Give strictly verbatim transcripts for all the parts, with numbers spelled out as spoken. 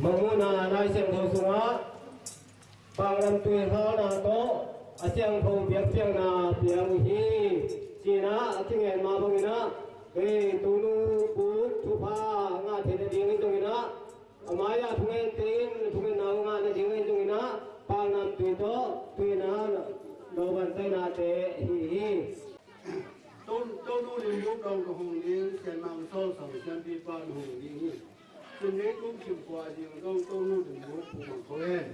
Mangmuhna Lai Siangtho sungah Panglam tui halna tawh a siangtho biakpiakna piang uh hi. Cinah a kingen mah banginah, hei, Tonu Buk thupha ngah theih nading hi zonginah, a mai-ah thungente in thungetna uh ngah nading hi zonginah, Panglam tui tawh tuinah lo ban taihnate hi hi. Tonu Lim Buk dong ka hong ding, Sian Mang Sawl Sang siampipa na hong ding hi. Cun leitung khempeuh a ding zong Tonu Lim Buk phu mang ko hen.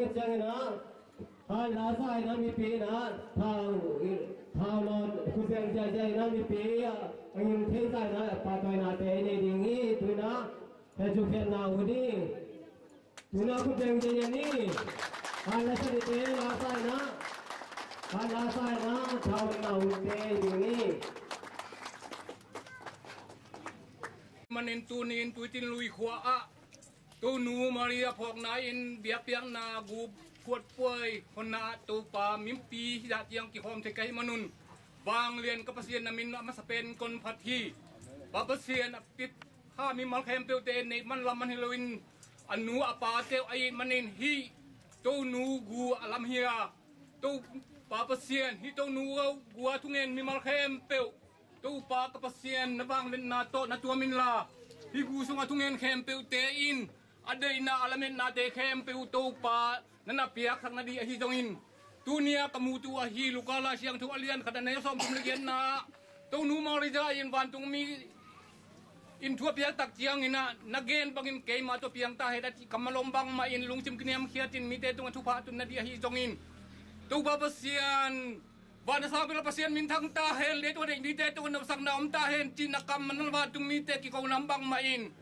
Ciangin ah, han la sa in ah mipi in ah thau, thau lawn khut beng ziahziah in ah mipi a ngim thei sa in ah pahtawinate nei ding hi. Tu in ah hei cu khiatna uh ding. Tuna khut beng cian ni. Han la sa ni te la sa in ah, han la sa in ah thau na hun te ding ni. Manin tuni in Tuitin Lui khua ah Tonu Maria phawkna in biakpiakna gup khuat puai honna ah Topa mimpi hi dah tiang kikhawm thei ka hih manun, vanglian ka Pasian na min a masa pen kon phat hi. Pa Pasian a pit ha mimal khempeuhte neih man lam man hi loin a nu a pate uh a it manin hih Tonu gu a lam hi a, Topa Pasian hih Tonu gu a thungen mimal khempeuh Topa ka Pasian na vangliatna tawh na tuam inla, hih gu sungah thungen khempeuhte in a deihna a lametnate khempeuh Topa na na piaksak nadih ahi zongin, tuni a ka mutu ahi Luka Lai Siangtho a lian khat a neu sawmthum le giatna ah Tonu Maria in vantungmi in thu a piak tak ciangin ah na gen bangin keimah tawh piang ta hen a cih kammal om bangmah in lungsim kiniamkhiat in mite tungah thupha tun nadih ahi zongin, Topa Pasian van a sang bel a Pasian minthang ta hen, leitung a deih mite tungah nopsakna om ta hen cih na kammal na vantung mite kikona om bangmah in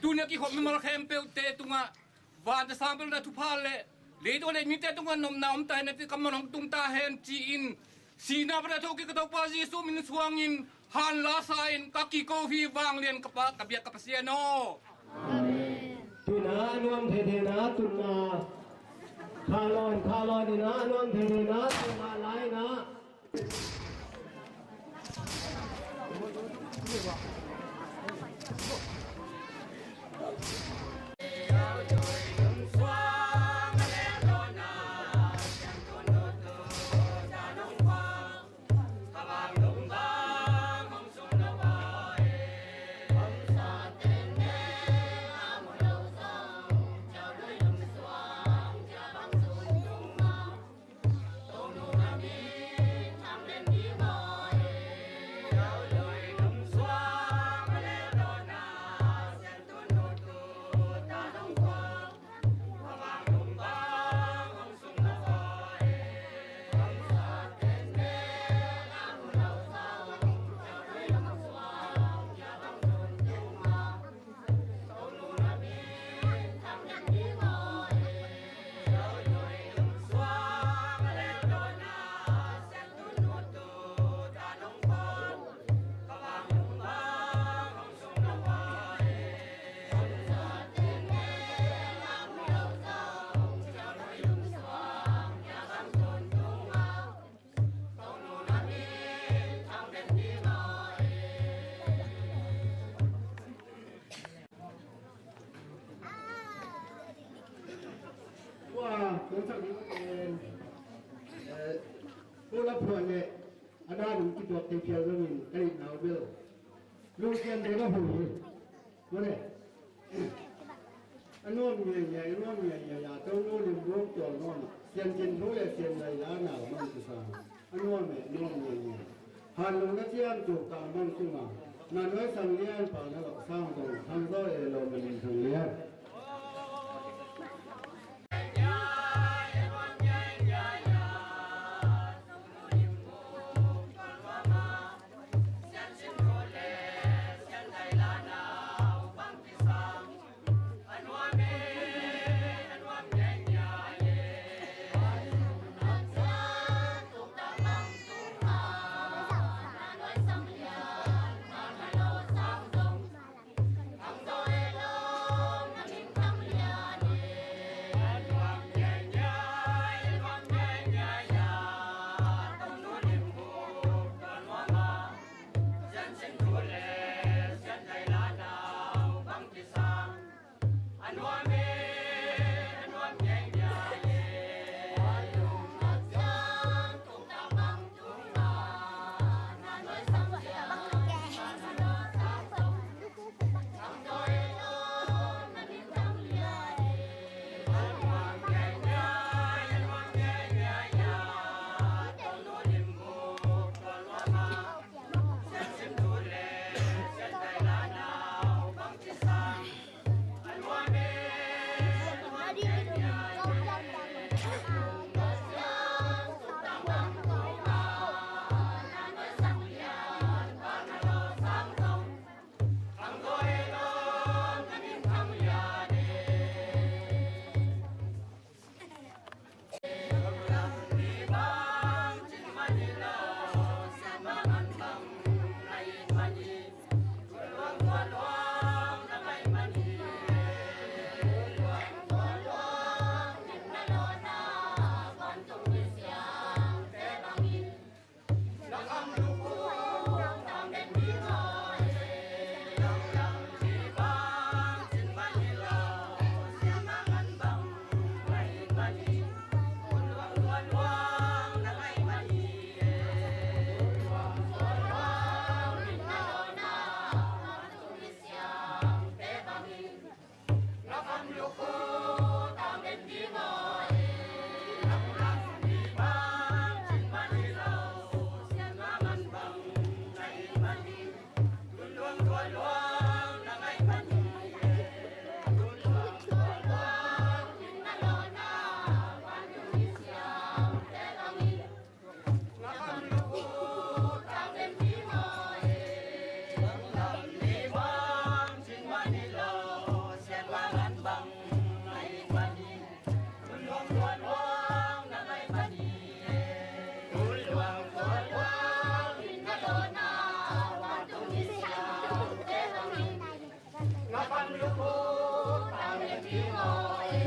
tuni a kikhop mimal khempeuhte tungah van a sang bel na thupha le leitung a deih mite tungah nopna om ta hen a cih kammal hong tung ta hen ci-in, sihna pan a thawhkik ka Topa Jesuh min suangin han la sa in ka kiko hi. Vanglian ka Pa, ka biak ka Pasian aw. Amen. Tuna nuam thei thei na tunna khalon khalon ina nuam thei thei na tunna lai na. Ko la phuan le a dan ung kituak thei phial zongin ka itna uh bel lungsian ding a hu hi. Mawle. A nuam ngiangian, a nuam ngiangian a Tonu Limbuk tual nuam ah Sian Cin Thu le Sian Lai La nau mang kisa. A nuam e, a nuam ngiangian. Han lung na ciam tuk ka mang tung a. Na nuai Sang Lian pa na lok sang zong Thang Zaw e lo manin Sang Lian.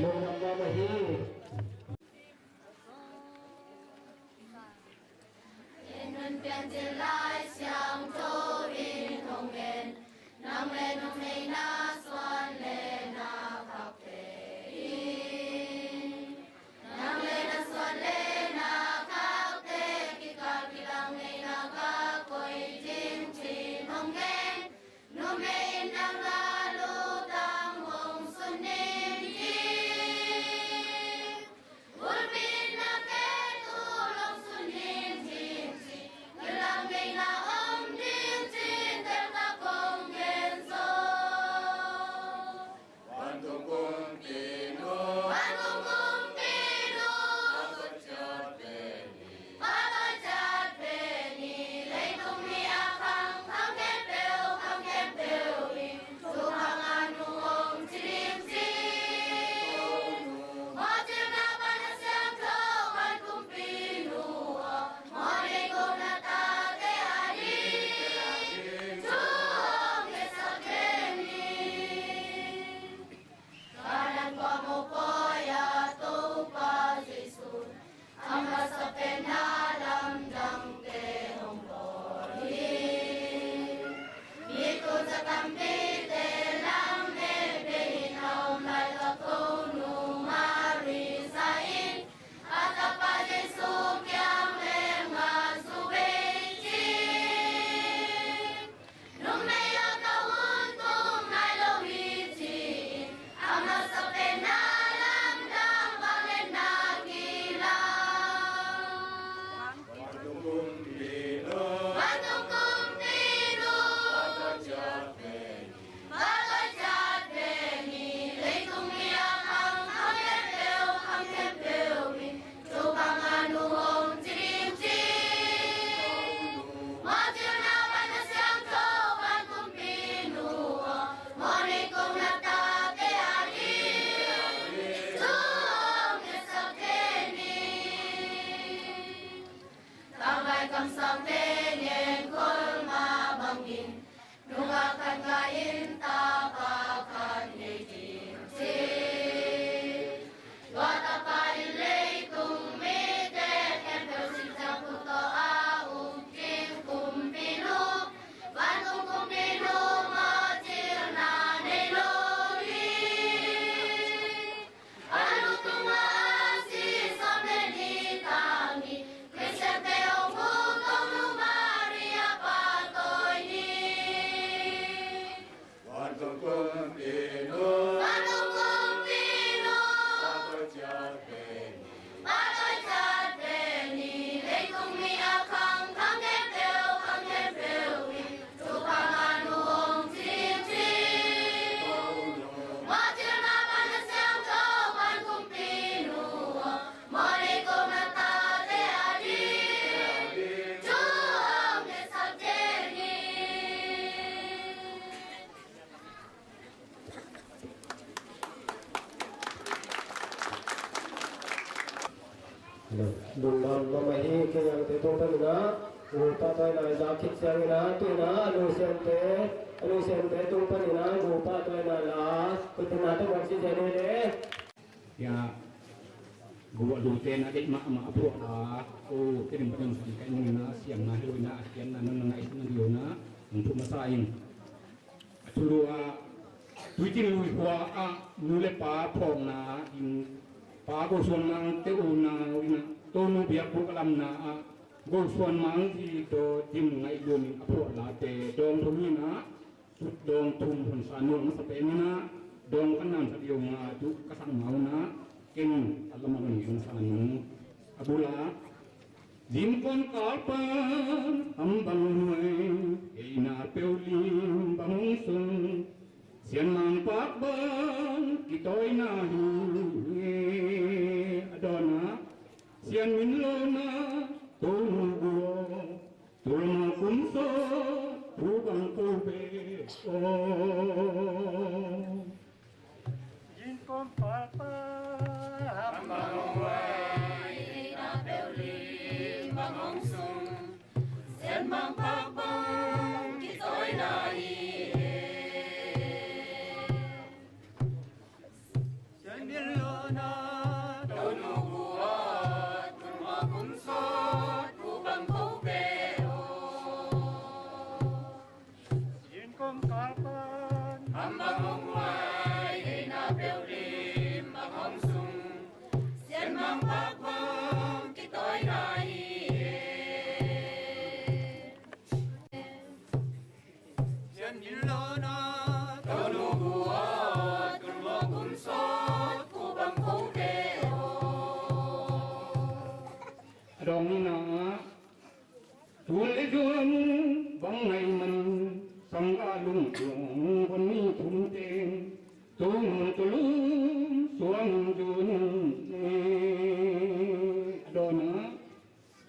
Lungdam mahmah hi. Nang le numei na suan le na khakte in, nang le na suan le na khakte kikal kilang neihna ka koih ding ci-in hong gen. Numei in nang a lutang hong sun ning ci. Gulpi in na ke tul hong sun ning ci. Kilang neihna Lungdam mahmah hi. Kei hangte tung panin ah gu pahtawi na i za khit ciangin ah tu in ah a nusiante, a nusiante tung panin ah gu pahtawi na la kutin na tawh bawk ci ciang hi le. Ya, gu a lute na deih mahmah a phuah la, o, te ding panin san ka ing in ah siamna hi lo in ah a kiamna nang na ngaihsutna hi lo in ah hong thu masa in. A thulu ah Tuitin Lui khua ah nu le pa phawkna in Pa Go Suan Mang te u nau in ah Tonu biakbuk a lamna ah Go Suan Mang zi tawh Tim Ngaih Lum in a phuah late dawng thum in ah, dawng thum hun sa nuam masa pen in ah, dawng khat nam sa ding uh a tu ka sang mau in ah, ken a lamah hong gen sa nung a bul ah Zin kawmkal pan ham bang huai, keina peuh lim bang hong sung, Sian Mang Pak bang kitawina hi. A dawnah Sian Min Lona, Tonu Gua, Tulma Kum Sawt, Pu Bang Ko Be aw. Yin kom palpa, ham bang hong wai, na peuh lim bang hong sung, Sian Mang Pak bang kitawina hi. Sian Min Lona, Tonu Gua, Tulma Kum Sawt, Pu Bang Ko Be aw. Yin kom kalpan, ham bang hong wai, na peuh lim bang hong sung, Sian Mang Pak bang kitawina hi. Sian Min Lona, Tonu Gua, Tulma Kum Sawt, Pu Bang Ko Be aw. A dawng ni na, Tun le Zuamu bang ngaih man, sangga lungsuang hon ni thum teng, Tonu tawh lungsuang in zun e. A dawnah,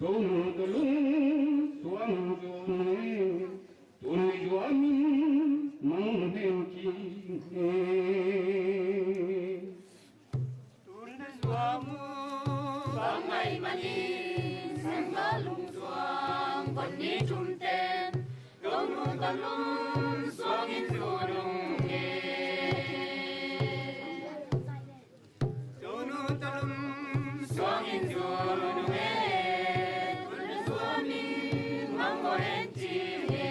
Tonu tawh lungsuang in zun e, Tun le Zuamu in mang hen ci e. Tun le Zuamu bang ngaih manin, sangga lungsuang hon ni thum teng, Tonu tawh lungsuang in zun e. Tonu tawh lungsuang in zun e, Tun le Zuamu in mang hen ci e.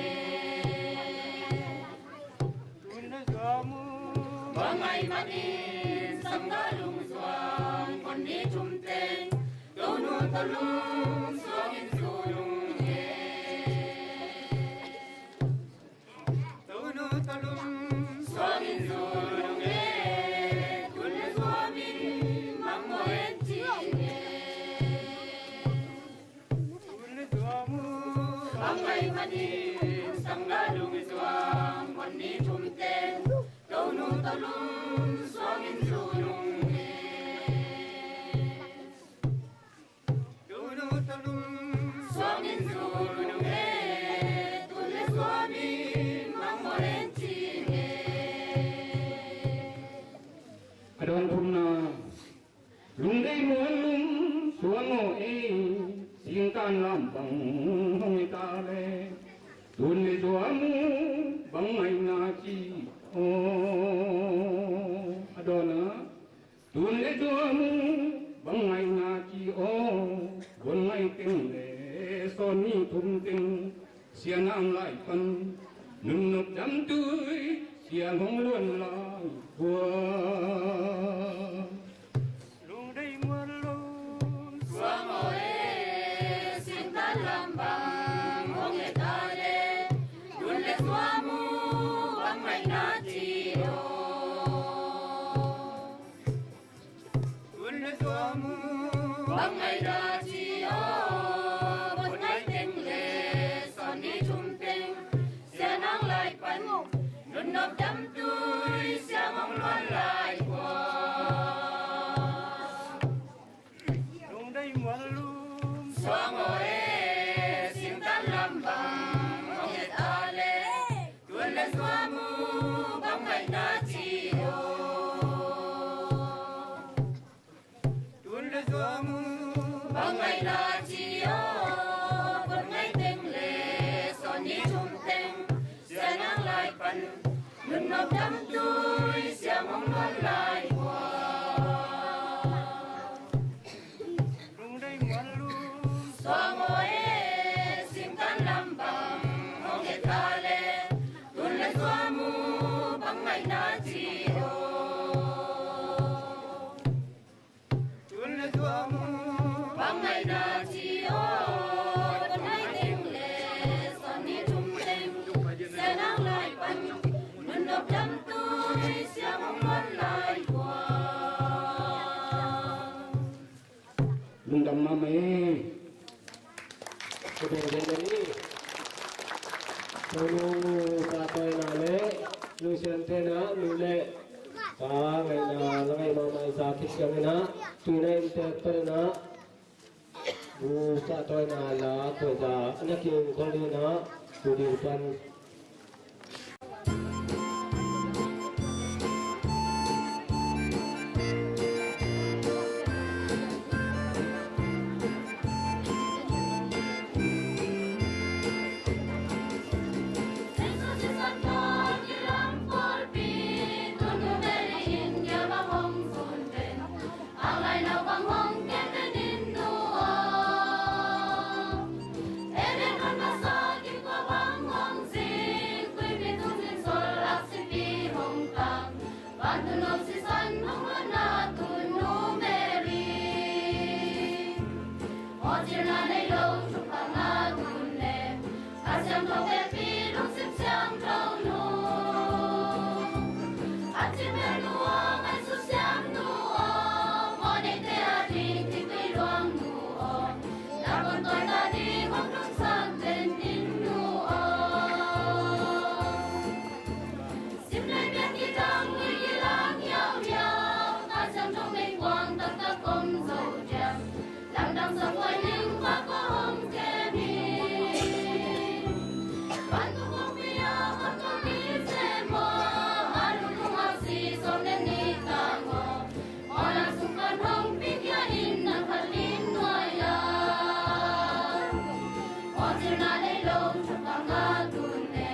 Tun le Zuamu bang ngaih manin, sangga lungsuang hon ni thum teng, Tonu tawh lungsuang in zun e. Tonu tawh lungsuang in zun e, Tun le Zuamu in mang hen ci e. Tun le Zuamu bang ngaih manin, sangga lungsuang hon ni thum teng, Tonu tawh lungsuang in zun e. Tonu tawh lungsuang in zun e, Tun le Zuamu in mang hen ci e. A dawng thumna, Lungdei mual lungsuang aw e, singtan lam bang hong e ta le, Tun le Zuamu bang ngaihna ci aw. A dawnah, Tun le Zuamu bang ngaihna ci aw, bang ngaih teng le sawn ni thum teng, Sia Nang Lai pan nunnop damtui siang hong luan lai kua. Lungdei mual lungsuang aw e, singtan lam bang hong e ta le, Tun le Zuamu bang ngaihna ci aw. Tun le Zuamu bang ngaihna ci aw, bang ngaih teng le sawn ni thum teng, Sia Nang Lai pan nunnop damtui siang hong luan lai kua. Lungdei mual lungsuang aw e, singtan lam bang hong e ta le, Tun le Zuamu bang ngaihna ci aw. Tun le Zuamu bang Ka ngaihna la ngaih mahmah i za khit ciangin ah, tui na inntek panin ah, bu sah tawina la khuaza a na kingkol in ah, tu ding pan. Vantung nuam sisan hong luatna tun nu Mary. Mawhcilna nei lo thupha ngah tun le, Kha Siangtho vekpi lungsim siangtho nu. A cimel nu aw, ngaihsut siam nu aw, mawhneite a ding khitui luang nu aw, na guntawi ta ding hong lungsak den in nu aw. Sim lei pian kidang, lui kilang hiauhiau, Kha Siangtho meikuang taktak om zo diam. Lamdang sa puai ning va ko hong kem hi. Vantung kongpi a vantung mi se maw, a lungtung a si sawm le nih tang aw. Mawhna sung pan hong pikhia in na khat lim nuai a. Mawhcilna nei lo thupha ngah tun le,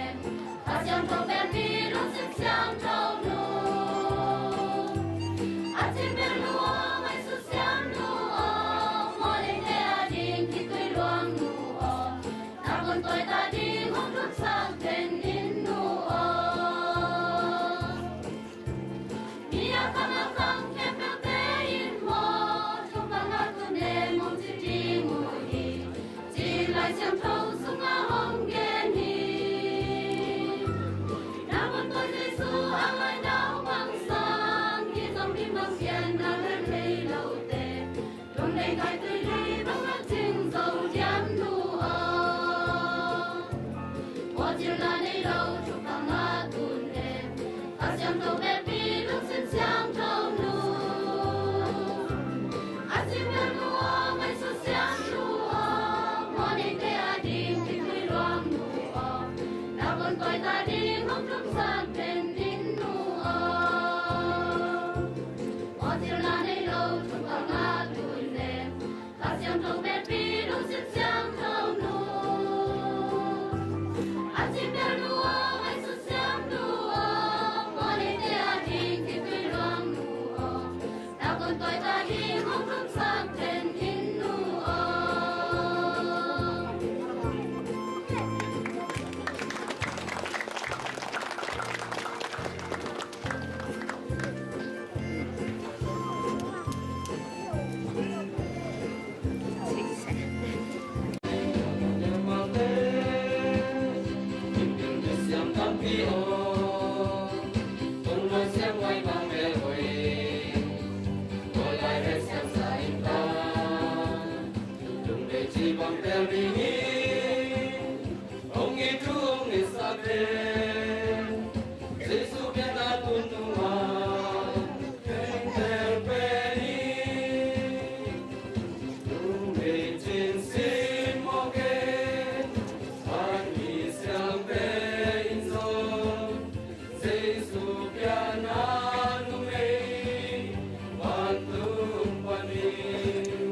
Kha Siangtho vekpi lungsim siangtho nu. A cimel nu aw, ngaihsut siam nu aw, mawhneite a ding khitui luang nu aw, na guntawi ta ding hong lungsak den in nu aw. Mi a khang a khang khempeuhte in maw, thupha ngah tun le mong ci ding uh hi, ci Lai Siangtho sungah hong gen hi. Na guntawi Jesu a ngainau mangsa, hi zong hi mangpian na lem lei lote. Lungdei kai tui lui bang a cing zo diam nu aw. Mawhcilna nei lo thupha ngah tun le, Kha Siangtho vekpi lungsim siangtho nu. A cimel nu aw, ngaihsut siam nu aw, mawhneite a ding khitui luang nu aw, na guntawi ta ding hong lungsak den in nu aw. Mawhcilna nei lo thupha ngah tun le, Kha Siangtho vekpi lungsim siangtho nu. A cimel nu aw, ngaihsut siam nu aw, mawhneite a ding khitui luang nu aw, na guntawi ta ding hong lungsak den in nu aw. Hong it thu hong itsak pen, Jesu pianna tun nungah khengtel pen hi. Numei cin sin mawk e, van mi siangtho in zong Jesu pianna numei vantung panin.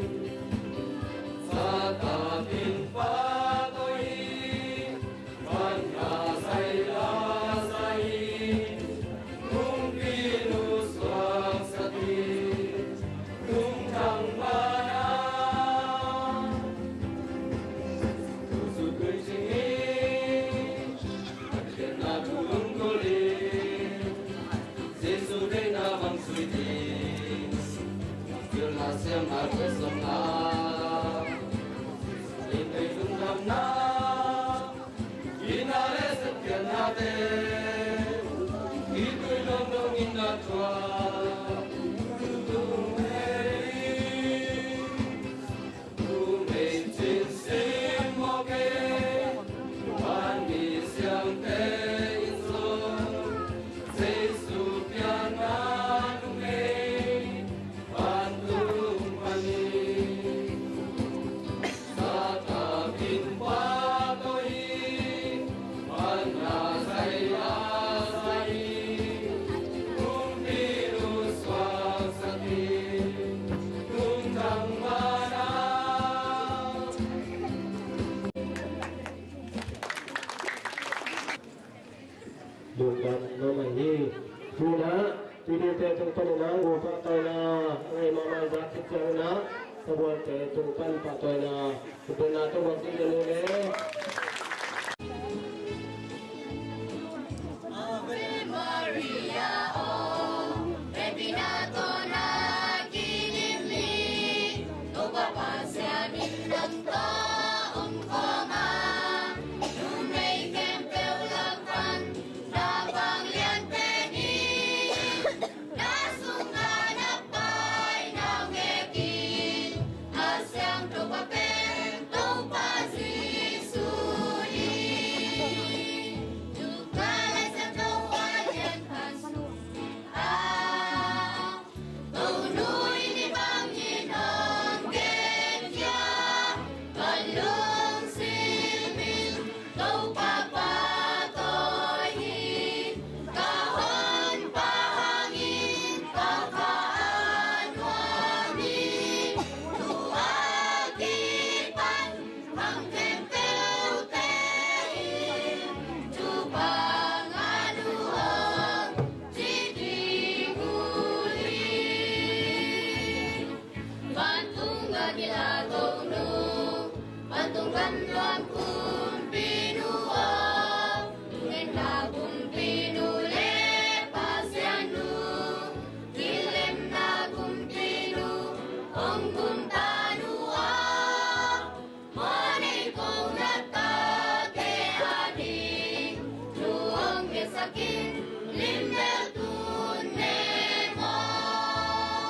Satan in pahtawi hi, van a sai la sa hi, kumpi nu suaksak hi, tungtang bana tu su tui cing hi. Pathian na thu lunggulh in, Jesu deihna bang zui ding, pilna siamna thu sawmna, in deih lungdamna, in a le sepkhiatnate, i tui lawmlawm in a thuak, tu tung hei. Numei cin sin mawk e, van mi siangtho in zong Jesu pianna Tung panin a, gu pahtawina ngei mahmah i zak khit ciangin a, sabuaite tung pan pahtawina, tung panin a tung bang ding a ni le. Ave Maria, aw, Rebina tawh na kidim hi, Topa Pasian in nang tawh omkhawm a, numei khempeuh lak pan na vanglian pen hi. Na sungah na Pai naungek in, a siangtho pa pen Topa Jesu hi. Luka Lai Siangtho a lian khat sung ah, Tonu in hih bangin hong genkhia, ka lungsim in Topa pahtawi hi, ka honpa hangin ka kha a nuam hi. Tu a kipan khang khempeuhte in, Topa a nu hong ci ding uh hi. Vantung gam ila Tonu, vantung gam nuam Kumpinu aw, tungin na Kumpinu le Pasian nu, kilemna Kumpinu, hong Kumpa nu aw, mawhnei ko na tate ading thu hong ngetsak in, lim bel tun ne maw.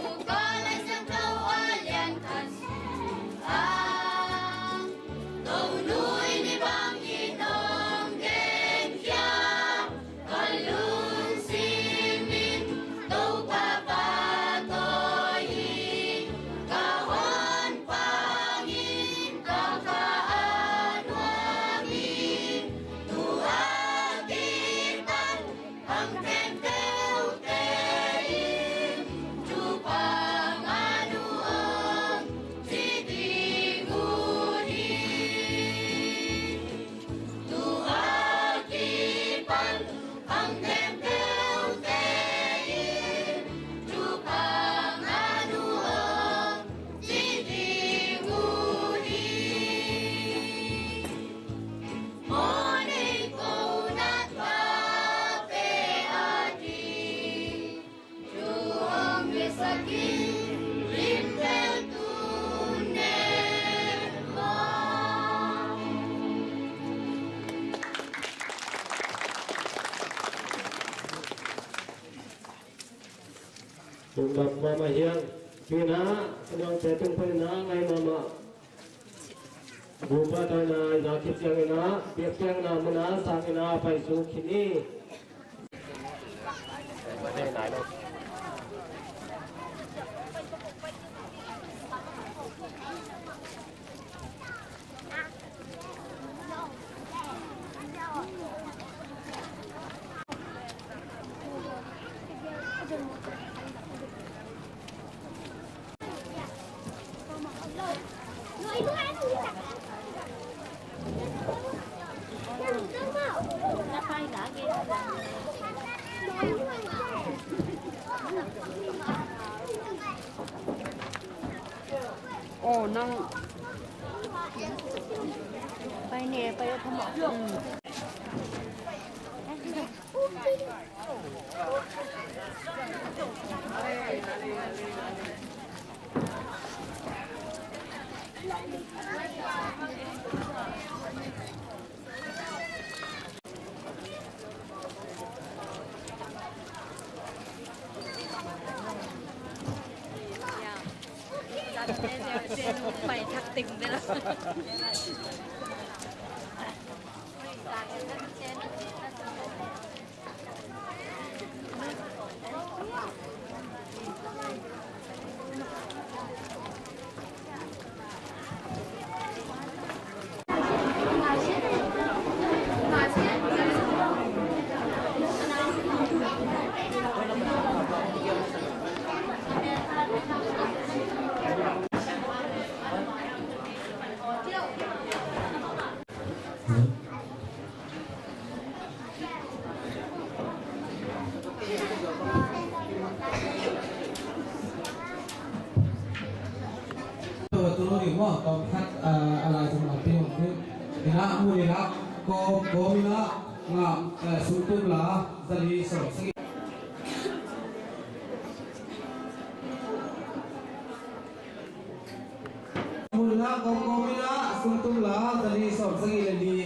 Luka Lai Siangtho a lian khat sung ah, Tonu in hih bangin hong genkhia, ka lungsim in Topa pahtawi hi, ka honpa hangin ka kha a nuam hi. Tu a kipan khang khempeuhte in, Topa a nu hong ci ding uh hi. Tu a kipan khang khempeuhte in, Topa a nu hong ci ding uh hi. Mawhnei ko na tate ading thu hong ngetsak in, lim bel tun ne maw. Lungdam mahmah hi ing. Tu-in a, ka nuamte tung panin a ngai mahmah. Gu pahtawina i zak khit ciangin a, biakpiakna mun ah sangin a paisuk khin ni. Oh, nang. Pai ne, pai a phamawh. Maw, tawm khat, ah, a lai zong lam peuh hong peuh. Inah, mun inah, kawm, kawm inah, ngah, eh, sungtum la, zali sawm sagih. Mun inah, kawm, kawm inah, sungtum la, zali sawm sagih le li.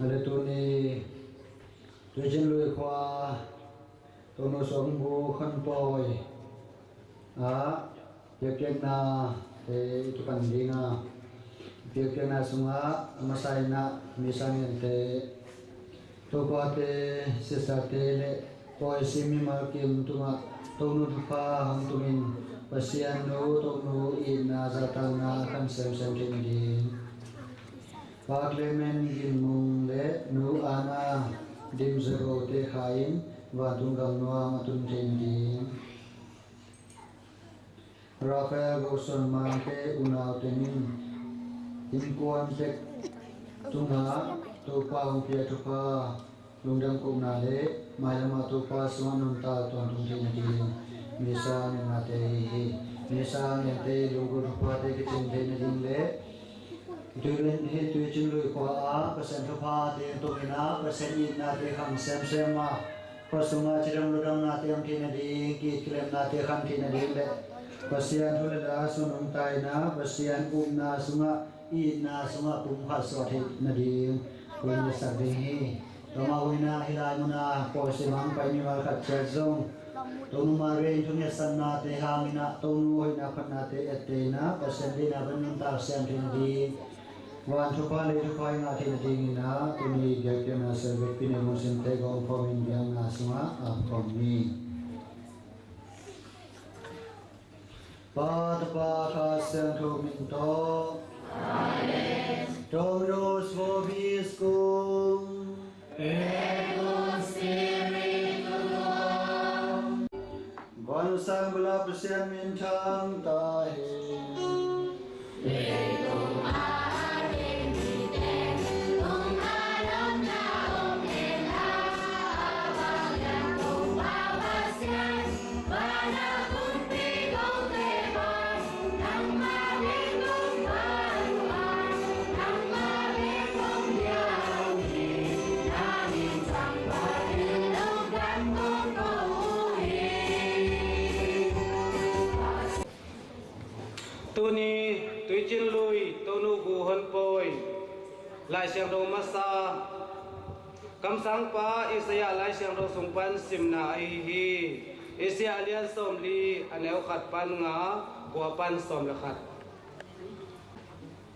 Ale tuni Tuicin Lui khua Tonu Suang Bu Khan Pawi ah biakpiakna te i kipan ding a, biakpiakna sungah a masa in ah misa ngen te, topate, sisterte le pawisi mimal kim tungah Tonu thupha hong tumin Pasian nu Tonu itna zahtakna khan semsem theih nading, Pa Clement Gin Mung le Nu Anna Dim Zero te kha in vantung gam nuam a tun theih nading, Raphael Gokson Mangte unau teng in innkuan tek tungah Topa hong pia thupha, lungdam kohna le mailamah Topa sungah nuntak tawntung theih nading misa ngetnate hi hi. Misa ngente lunggulh thuphate kicing theih nading le Tui, hih Tuicin Lui khua ah Pasian thuphate tungin ah Pasian itnate khang semsem a, khua sungah cidam ludamnate om theih nading, ki-it kilemnate khang theih nading le Pasian thu le la sung nungta in ah Pasian upna sungah, itna sungah pumkhat suah theih nading kong ngetsak ding hi. Tua mah bangin ah hih lai munah pawisi mangpai mimal khat ciat zong Tonu Maria in thungetsaknate hangin ah Tonu hoihna phatnate etteh in ah Pasian deihna pen nuntak siam theih nading, van thupha lei thupha i ngah theih nadingin ah tuni biakpiakna celebrate pine bungsim te gawm khawmin biakna sungah a khawm ni. Pa, Tapa, Kha Siangtho min tawh. Amen. Dominus vobiscum. Et cum spiritu tuo. Vansaang bula Pasian minthang ta hen. Siangtho masa, kamsangpa Isaiah Lai Siangtho sung pan simna ahi hi. Isaiah a lian sawmli, a neu khat pan nga, kua pan sawm le khat.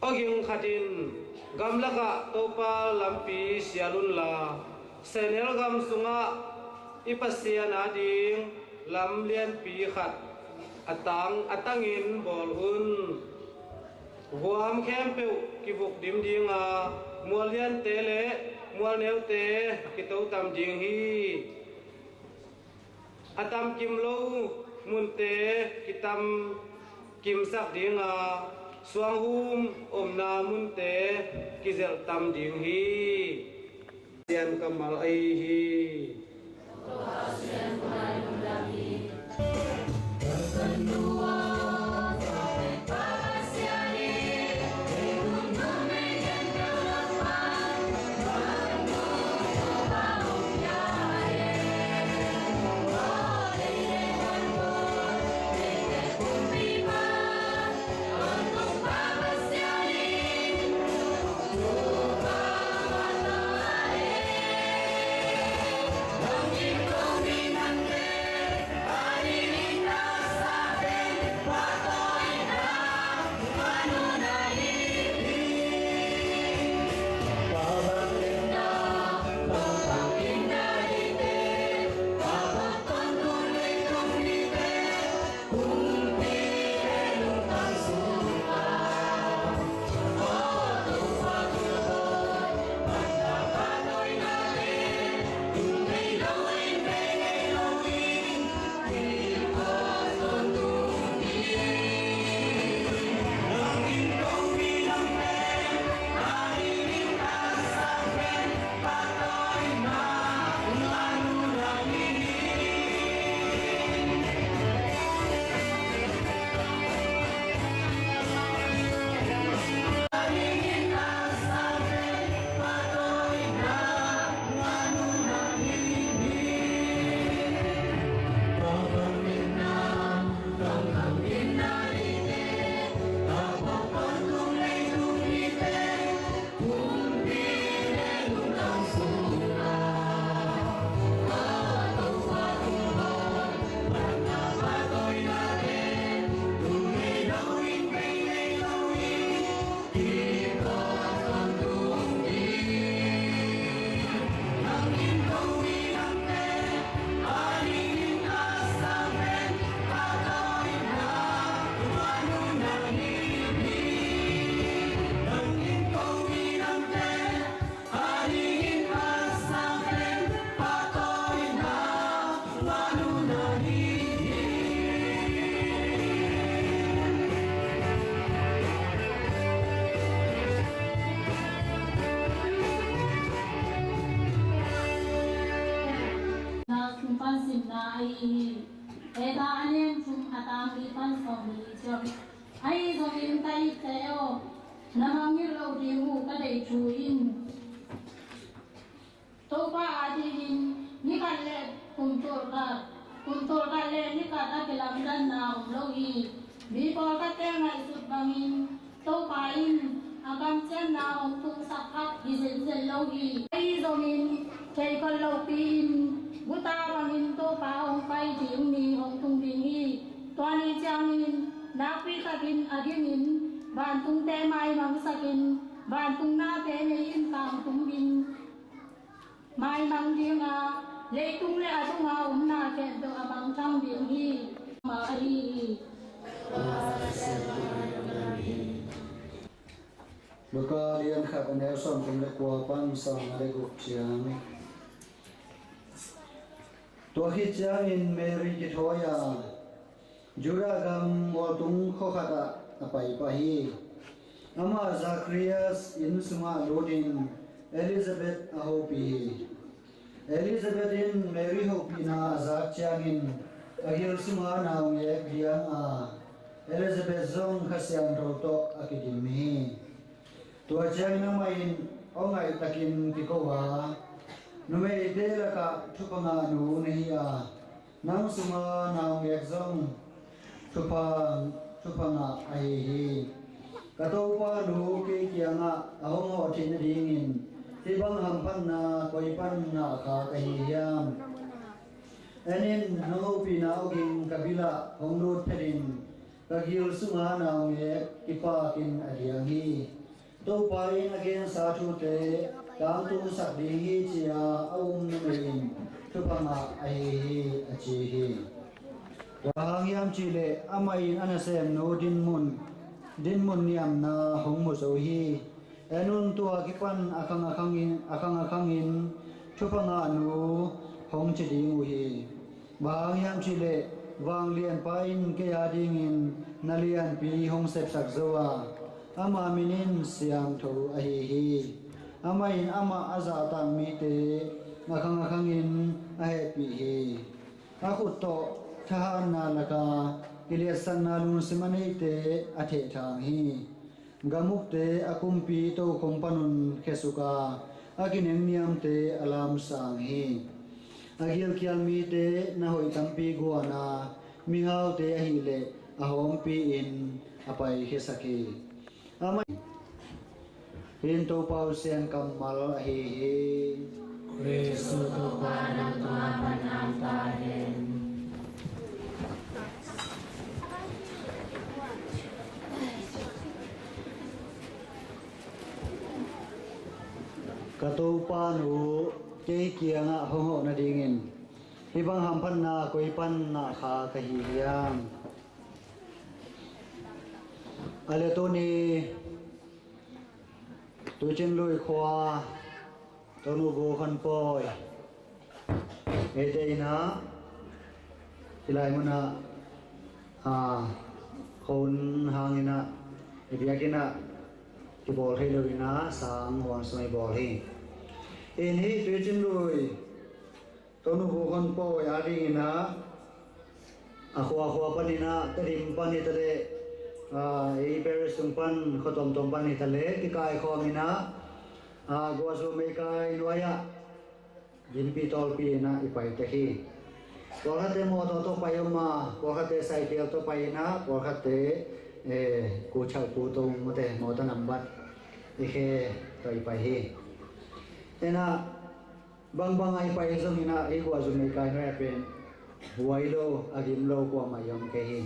Awging khat in, gamlakah Topa lampi sial unla, sehnel gam sungah i Pasian ading lam lianpi khat a tang, a tangin bawl un. Guam khempeuh kivuk dim ding a, mual liante le mual neute kito tam ding hi. A tamkim lo munte kitam kimsak ding a, suanghum omna munte kizelh tam ding hi. Sian kammal ahi hi. Sung pan simna ahi hi. Esta a lian thum, a tang li pan sawm le li ciang. Ahi zongin ka itte aw, na mangngilh loh ding uh ka deih thu in, Topa adingin ni khat le kum tul khat, kum tul khat le ni khat a kilamdanna om lo hi. Mi pawlkhatte ngaihsut bangin Topa in a kamciamna hong tungsak kha hi zenzen lo hi. Ahi zongin kei khol lopi-in guta bangin Topa hong pai ding ni hong tung ding hi. Tua ni ciangin nakpi takin a dingin vantungte maimangsakin, vantung nate mei in kangtum ding, maimang ding a, leitung le a tunga omna khempeuh a mangthang ding hi. Ma ahi hi. Luka lian khat, a neu sawmthum le kua pan sawmnga le guk ciang. Tua khit ciangin Mary kithawi a, Judah gam mualtung khua khatah a pai pah hi. Amah Zacharias inn sungah lutin Elizabeth a hopih hi. Elizabeth in Mary hopihna a zak ciangin a gil sungah naungek liang a, Elizabeth zong Kha Siangtho tawh a kidim hi. Tua ciangin amah in aw ngaih takin kiko a, numeite lakah thupha ngah nu na hi a, nang sunga naungek zong thupha, thupha ngah ahi hi. Ka topa nu kei kiangah a hong hawh theih nadingin hih bang hamphatna koi pan ngah kha ka hi hiam? En in, nong hopihna awging ka bilah hong lut phetin ka gil sunga naungek kipakin a diang hi. Topa in a gensa thute tangtungsak ding hi ci-a a um numei in thupha ngah ahi hi, a ci hi. Bang hang hiam cihleh amah in a nasemnu dinmun, dinmun niamna hong mu zo hi. En un, tua kipan a khang a khangin, a khang a khangin thupha ngahnu hong ci ding uh hi. Bang hang hiam cihleh vanglianpa in kei adingin na lianpi hong sepsak zo a, ama min in siangtho ahi hi. Amah in amah a zahtak mite a khang a khangin a hehpih hi. A khut tawh thahatna laka kiliatsakna lungsim a neite a thehthang hi. Gamukte a kumpi tokhom panun khesuk a, a kinengniamte a lamsang hi. A gilkial mite na hoih tampi guan a, mihaute ahileh a hawmpi-in a paikhiasak hi. Amah in Topa Pasian kammal ahi hi. Jesu Topa nang tungah panam ta hen. Ka topa nu kei kiangah hong hawh nadingin hih bang hamphatna koi pan ngah kha ka hi hiam? A le tuni Tuicinlui khua Tonu Buk Hon Pawi, eite in ah hih lai munah, a, khon hangin ah, i biakinn ah kibawl thei lo in ah, sang huang sung i bawl hi. In hih Tuicinlui Tonu Buk Hon Pawi adingin ah, a khuakhua panin ah, Tedim pan hi ta leh, a, ei parish sung pan, khua tuamtuam pan hi ta leh, kikaikhawm in ah, a, Guazu Meikai nuai-ah gimpi tawlpi in ah i pai tek hi. Pawlkhatte mawtaw tawh pai om a, pawlkhatte cycle tawh pai in ah, pawlkhatte, eh, kuchau kutung mate, mawtaw nambat i khe tawh i pai hi. In ah, bangbang a i pai zongin ah, ei Guazu Meikai nuai-ah pen huai lo, a gim lo kuamah i om kei hi.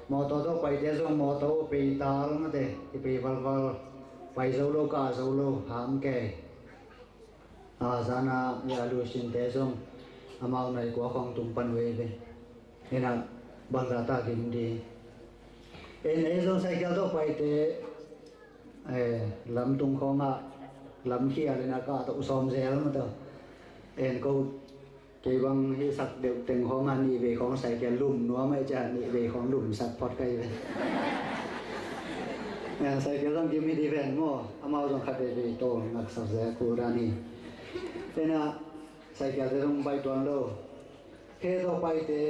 Mawtaw tawh paite zong mawtaw peital mate, i pei valval, pai zo lo, kah zo lo, ham kei. A, zan a i a lusinte zong amau nai kua khawng tung pan uh ei ve. In ah bangzah ta gim ding. In ei zong cycle tawh paite, eh, lam tung khawngah lam khial in ah kah tawh sawm zel mataw. In ko kei bang hih sak deuh teng khawngah nih vei khawng cycle lum nuam ahih ciang nih vei khawng lumsak phot ka hi ve. Eh, cycle zong gim hi ding ven maw, amau zong khat vei vei tawl ngaksak zel kul dan hi. In ah cycle te zong baih tuan lo. Khe tawh paite,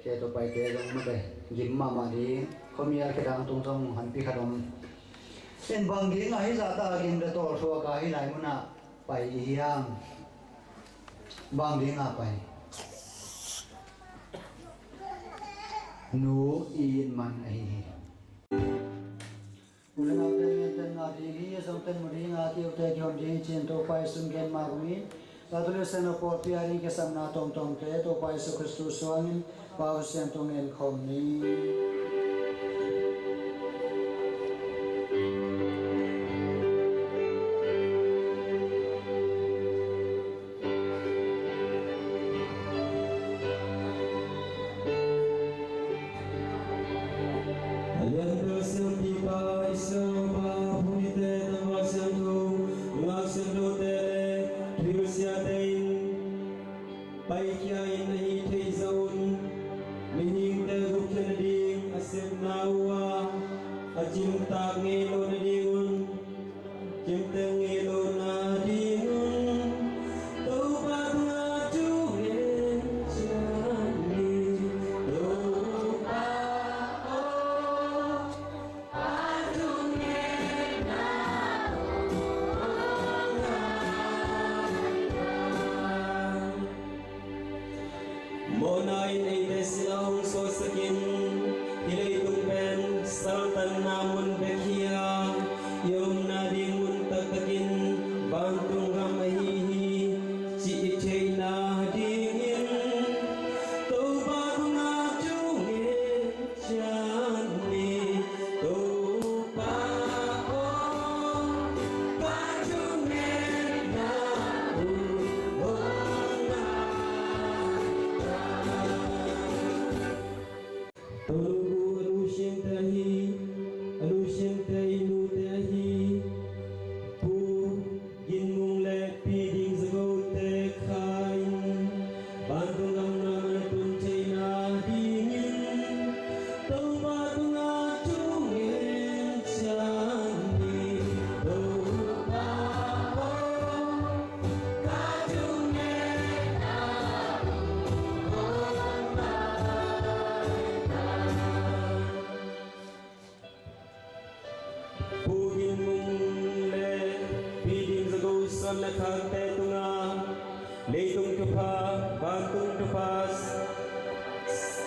khe tawh paite zong mate, gim mahmah ding, khuamial khe dang tung zong hanpi khat om. In bang ding a hih zahta gim le tawl thuak a hih lai munah pai i hiam? Bang ding a pai? Nu i it man ahi hi. U le naute, mite ngah ding hi, zong ten mu ding a, kiute kihon ding hi ci-in Topa i sung gen mah bangin, Katolik Synod pawlpi a ding kisapna tuamtuamte Topa Jesu Khristu suangin Pa Pasian tung en khawm ni. A liantel siampipa i Siangtho Pa, a phungte tangval siangtho, ngak siangthote le thuhilh siate in paikhia in a hih theih zah un mihingte gupkhiat nading a sepna uh a, a cimtak ngei loh nadingun, cimtak ngei loh nadingun Topa tungah thu ngen ciat ni. Topa aw, a thu ngenna aw, mawhna in eite sila hong suaksak in, hih leitung pen saltanna mun bek hi a,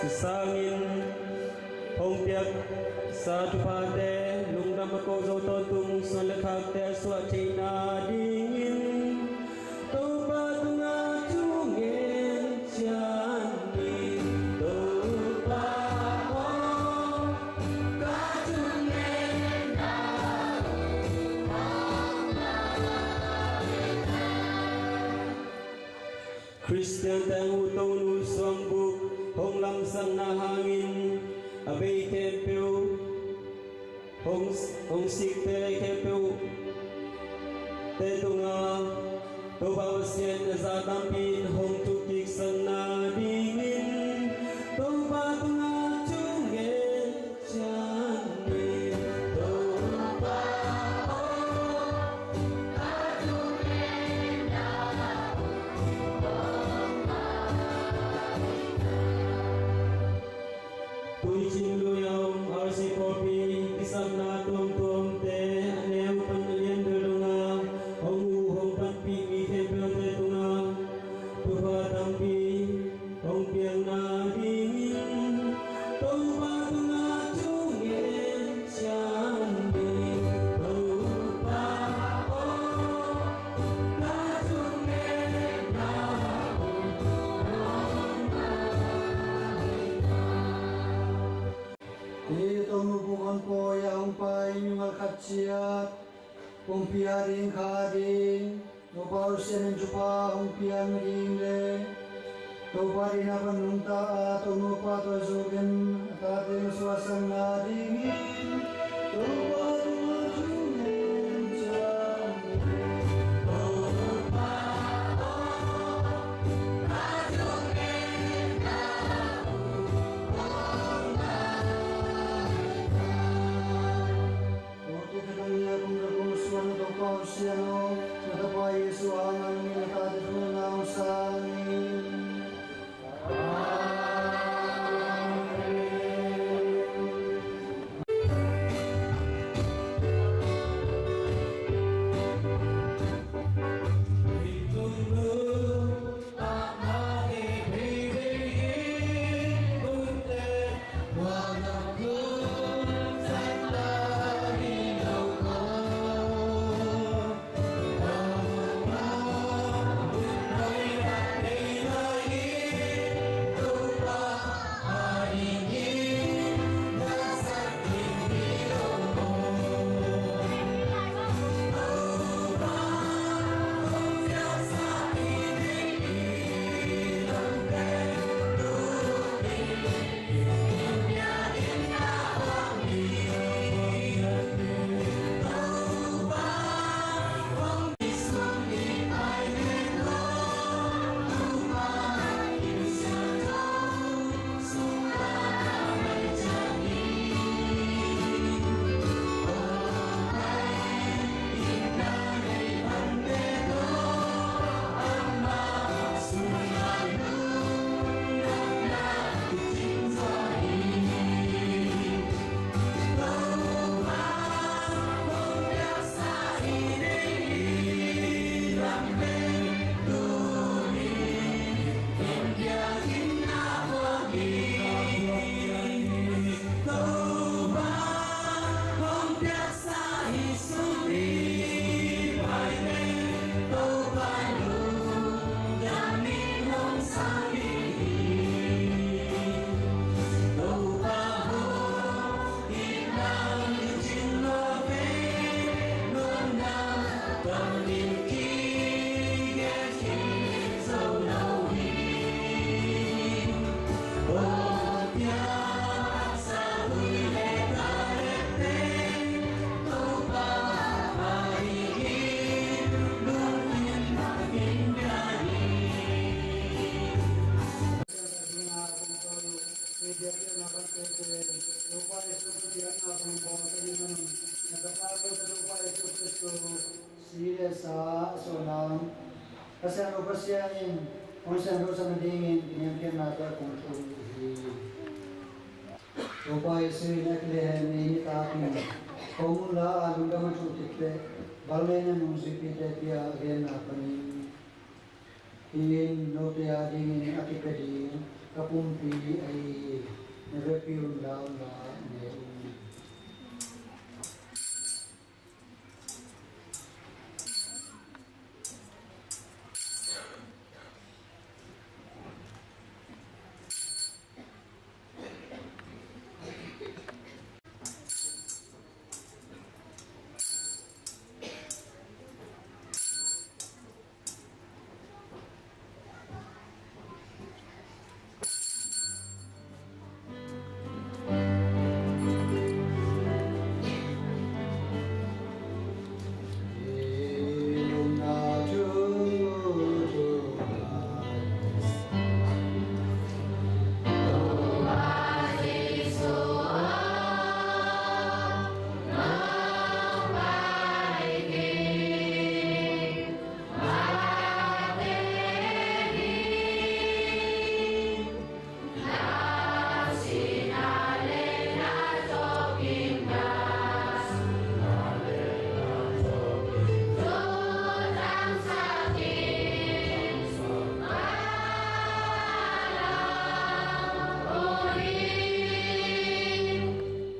Sangin hong piaksa thuphate lungdam a ko zo tawntung suan le khakte a suah theihna dingin Topa tungah thu ngen ciat ni. Topa aw, ka thungetna uh hong ngai. Khristian teng uh Tonu suangbuk hong lamsakna hangin a bei khempeuh, hong, hong sikte khempeuh te tungah Topa Pasian a za tampi in hong thukiksakna dingin Topa tungah thu ngen ciat ni. Topa aw, ka thungetna uh hong ngai. Tuicing lui a om R C Pawlpi kisapna tuamtuamte a neu pan a lian bel dongah hong uh hong panpih mi khempeuhte tungah thupha tampi hong piakna dingin Topa tungah thu ngen ciat ni. Topa aw, ka thungetna uh hong ngai. Hih Tonu puk honpawi a hong pai mimal khat ciat pumpi a ding kha ding Topa uh Sianin thupha hong piak ding le Topa deihna pan nungta a Tonu pa tawh zuk in a tate suahsakna dingin Topa tungah thu ngen ciat ni. Topa aw, ka thungetna uh hong ngai. Kote khatang nia kum le kum suan a Topa uh Siang aw, na Tapa Jesuh hangah nungin a tate thungetna hong sang in. Amen. Si le sa a suahna Pasian, Pasian in hong siangthosak nadingin kiniamkhiatnate kong thum hi. Topa Jesuh in a kilehheng ni nitak in kong un la a lungdam a thuh khit teh bang leh na nungzuipihte kiang a genna panin, hih in note a dingin a kipia ding Ka pumpi ahi, na biakpiak un lau in la ne in.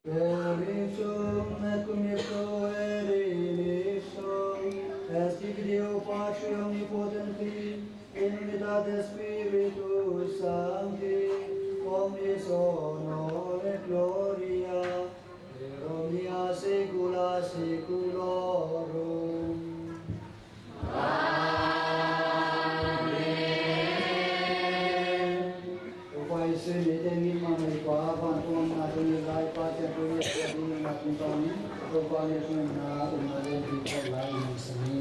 Benedictum et cum Spiritu et in Filio Patri omnipotenti, Trinitatis Spiritus Sancti, omnis honor et gloria per omnia saecula saeculorum. Amen. Topa Jesu in eite hong it mahmah i Pa, vantung a om na, tuni lai Pasian thu ngetna ding na tung tawh ni, Topa Jesu in na um na len ding tawh lai in sa ni.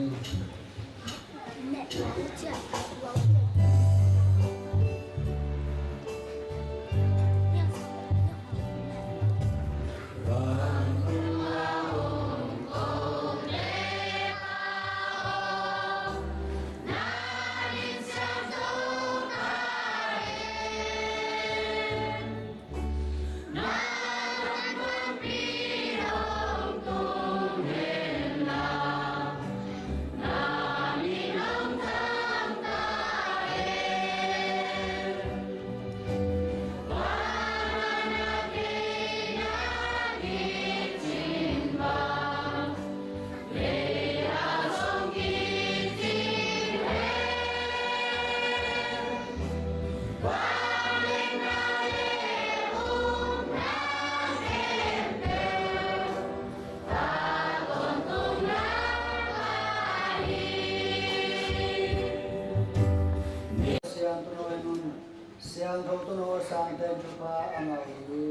Siangtho Tun aw, sangteng thupha a ngah uh hi.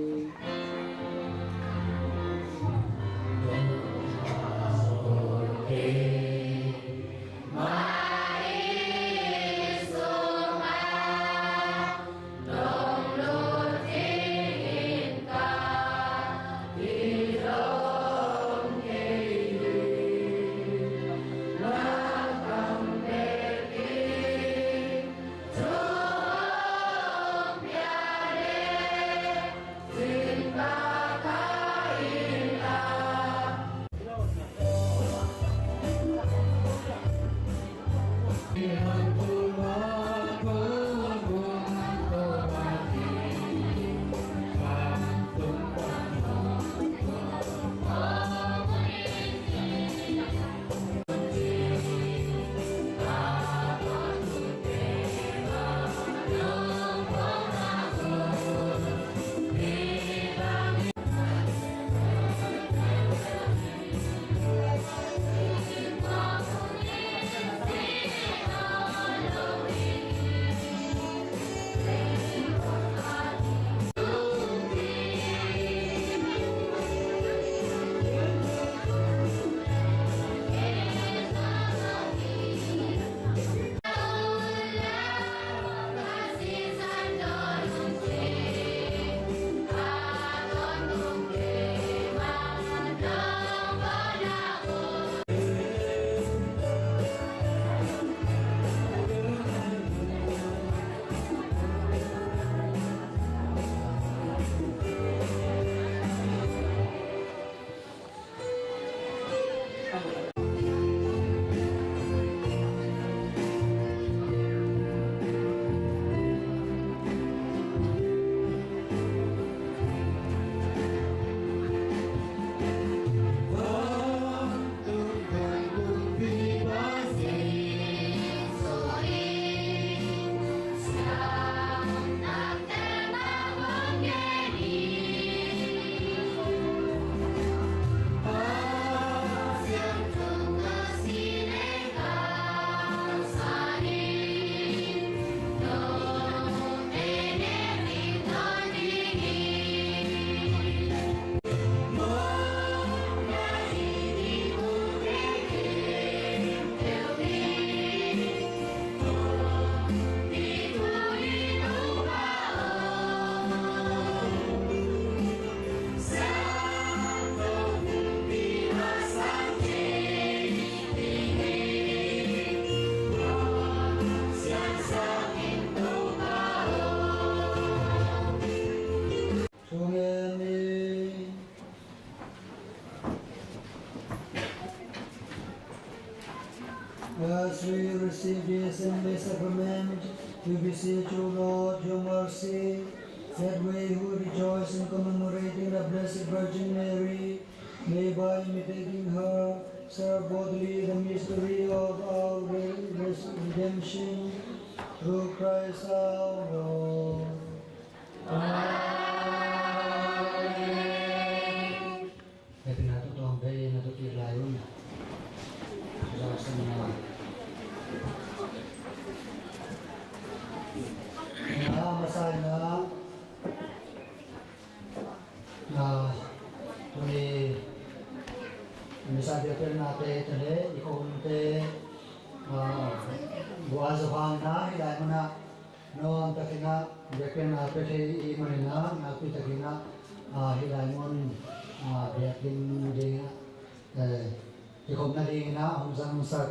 Receive this heavenly sacrament, we beseech you, Lord, your mercy, that we who rejoice in commemorating the Blessed Virgin Mary may, by imitating her, serve worthily the mystery of our re-, res-, redemption through Christ our Lord. Amen. Hepina tu tuang bei na tu kik lai un. Zawhsang na. Na, masa na. Na, tuni misa biakpiaknate tale, i khuahunte, ah, guah zawhang na, hi lai mana. Nuam takin ah biakpiakna pia thei i hih manin ah nakpi takin ah, ah, hih lai mun, ah, biakinn ding ah, eh, kikhopna dingin ah hong zangsak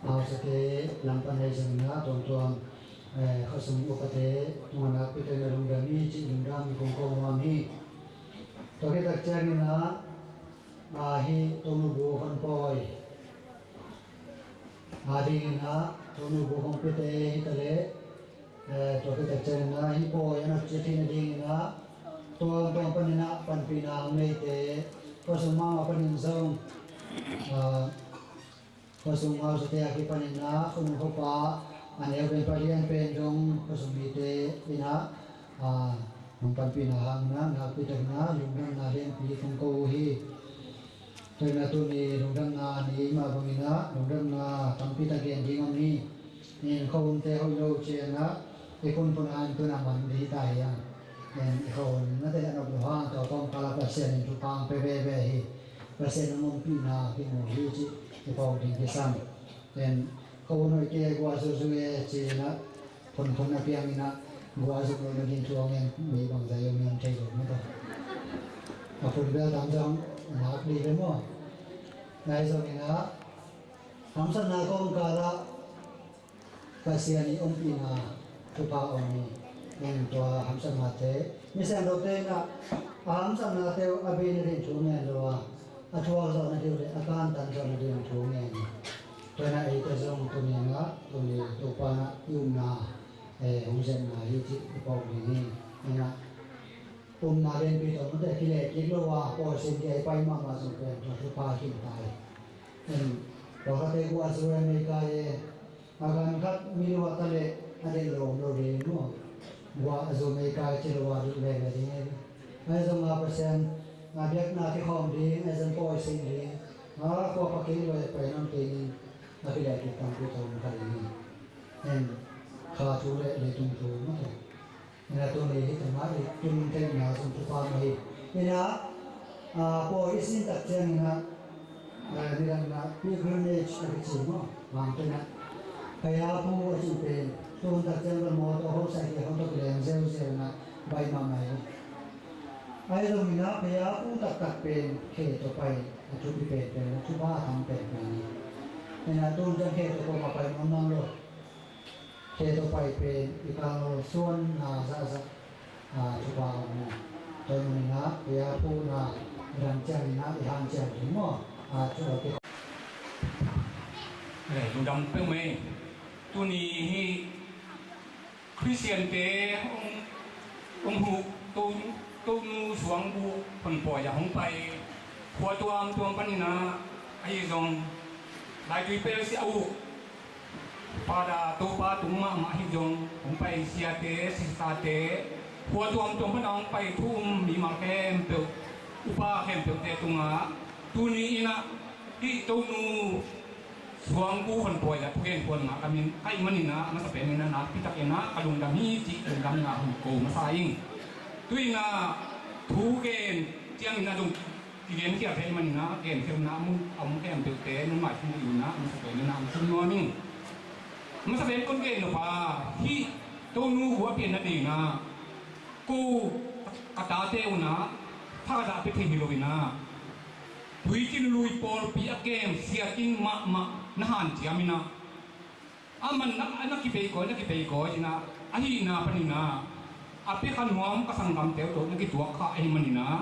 hausate lam pan ahi zongin ah tuamtuam, eh, khuasung upate tungah nakpi takin ah lungdam hi cih lungdam kong ko nuam hi. Tua khit tak ciangin ah, ah, hih Tonu bu hon pawi a dingin ah, Tonu bu hong piate hi ta leh, eh, tua khit tak ciangin ah, hih pawi a nopci theihna dingin ah, tuamtuam panin ah panpihna hong neite, khuasung mahmah panin zong, ah, khuasung hausate a kipanin ah, khuanung khuapa a neu pen, palian pen dong khuasung mite in ah, ah, hong panpihna hangin ah, nakpi takin ah lungdamna lianpi kong ko uh hi. Tua in ah tuni lungdamna ni mah bangin ah lungdamna tampi tak gen ding om hi. In khuahunte hoih lo ciangin ah i phunphun ah in tun a man ding hi ta hi hang. In i khuahun nate a nop lo hang tua kawmkal ah Pasian in thupha hong pia veve hi. Pasian hong ompihna kimu hi cih i phawk ding kisam. In khuahun hoih kei guah zuzu e ci-in ah phunphun a piangin ah guah zuk lohna ding thu a ngen mi bangzah i om hiam thei lo mah tawh. A phun bel tam zong nak dih ve maw. Ahi zongin ah hamsatna kawmkal ah Pasian i ompihna thupha om hi. Tua hamsatnate, mi siangthote in ah a hamsatnate uh a beina ding thu ngen lo a, a thuak zawhna ding uh le a kantan zawhna ding thu ngen hi. Tua in ah eite zong tuni in ah, tuni Topa in ah i upna, eh, hong zetna hi cih i phawk ding hi. In ah upna lianpi tawh mate, kileh kik lo a, pawi sin dia i pai mahmah zong pen tua thupha hi ta hi. In, pawlkhatte guah zu e, mei kai e, a gan khat mi luah ta leh a deih lo om lo ding maw. Guah zu mei kai ci lo a lut lele ding e. Ahi zong a Pasian a biakna kikhawm ding, ahi zong pawi sin ding, a khua pha kik lo e, pai nam kei ning, a kileh kik tampi tawh om kha ding hi. In, kha thu le leitung thu mate. Ina tuni hih tungah i tun theihna zong thupha mah hi. Ina, ah, pawi i sin tak ciangin ah, ah, nidang ah pilgrimage a kici maw, Mangkam ah. Phayapu a cih pen, tun tak ciang pen mawtaw hong sai kei hong tawh kileng ziauziau in ah baih mahmah hi. Ahi zongin ah Phayapu taktak pen khe tawh pai a thupi penpen, a thupha a tam penpen hi. Ina tun ciang khe tawh pawh mah pai nuam mang lo. Khe tawh pai pen i kal suanna zahzah, ah, thupha om hi. Tua ahih manin ah, Phayapu na i dam ciangin ah i hanciam ding maw? Ah, thu lo ki. Eh, lungdam peuhmah. Tuni hih Khristiante hong, hong huh, to, Tonu suangbuh honpawi ah hong pai khua tuamtuam panin ah, ahi zong Laitui Parish a uh Father Topa tung mahmah hi zong hong pai siate, sisterte, khua tuamtuam pan a hong pai thu um mimal khempeuh, upa khempeuhte tungah tuni in ah hih Tonu suangbuh honpawi ah thugen khuan ngah ka min, ka hih manin ah, a masa pen in ah nakpi takin ah ka lungdam hi cih lungdamna hong ko masa ing. Tu in ah thugen ciangin ah zong kigenkhial thei manin ah, genkhialna a mun, a mun khempeuhte nunmai thum uh in ah, a masa pen in ah hong sung nuam ing. A masa pen kong gen nop a, hih Tonu bu a pian nading ah ko ka tate un ah thakhat ah pia thei hi lo in ah, Tuikin Lui pawlpi a kem siatin mahmah na hanciam in ah, a man na, na kipei kawikawi, na kipei kawikawi in ah, ahihna panin ah a pia kha nuam ka sanggamte uh tawh na kituak kha ahih manin ah,